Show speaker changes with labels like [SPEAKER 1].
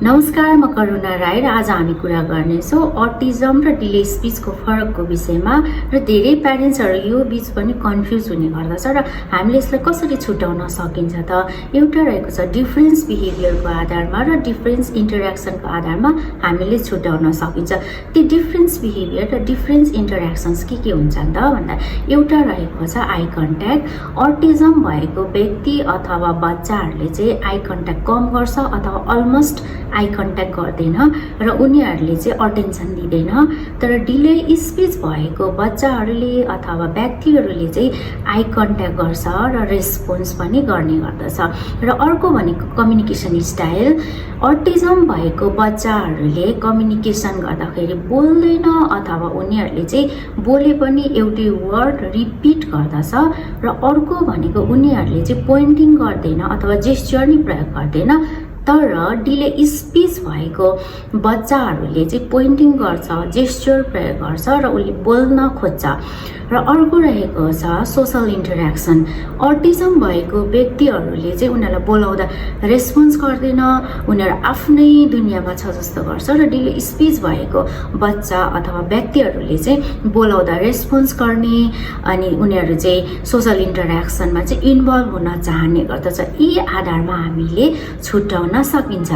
[SPEAKER 1] नमस्कार, म करुणा राई र आज हामी कुरा गर्नेछौँ अटिजम र डिले स्पिचको फरकको विषयमा। र धेरै प्यारेन्ट्सहरू यो बीच पनि कन्फ्युज हुने गर्दछ र हामीले यसलाई कसरी छुटाउन सकिन्छ त? एउटा रहेको छ डिफरेन्स बिहेभियरको आधारमा र डिफरेन्स इन्टरेक्सनको आधारमा हामीले छुटाउन सकिन्छ। ती डिफरेन्स बिहेभियर र डिफरेन्स इन्टरेक्सन्स के हुन्छन् त भन्दा एउटा रहेको छ आई कन्ट्याक्ट। अटिजम भएको व्यक्ति अथवा बच्चाहरूले चाहिँ आई कन्ट्याक्ट कम गर्छ अथवा अलमोस्ट आई कन्ट्याक्ट गर्दैन र उनीहरूले चाहिँ अटेन्सन दिँदैन। तर डिले स्पिच भएको बच्चाहरूले अथवा व्यक्तिहरूले चाहिँ आई कन्ट्याक्ट गर्छ र रेस्पोन्स पनि गर्ने गर्दछ। र अर्को भनेको कम्युनिकेसन स्टाइल। अटिजम भएको बच्चाहरूले कम्युनिकेसन गर्दाखेरि बोल्दैन अथवा उनीहरूले चाहिँ बोले पनि एउटै वर्ड रिपिट गर्दछ। र अर्को भनेको उनीहरूले चाहिँ पोइन्टिङ गर्दैन अथवा जेस्चर नि प्रयोग गर्दैन। तर डिले स्पिच भएको बच्चाहरूले चाहिँ पोइन्टिङ गर्छ, जेस्चर प्रयोग गर्छ र उसले बोल्न खोज्छ। र अर्को रहेको छ सोसल इन्टरेक्सन। अटिजम भएको व्यक्तिहरूले चाहिँ उनीहरूलाई बोलाउँदा रेस्पोन्स गर्दैन, उनीहरू आफ्नै दुनियाँमा छ जस्तो गर्छ। र डिले स्पिच भएको बच्चा अथवा व्यक्तिहरूले चाहिँ बोलाउँदा रेस्पोन्स गर्ने अनि उनीहरू चाहिँ सोसल इन्टरेक्सनमा चाहिँ इन्भल्भ हुन चाहने गर्दछ। यी आधारमा हामीले छुट्याउन सकिन्छ।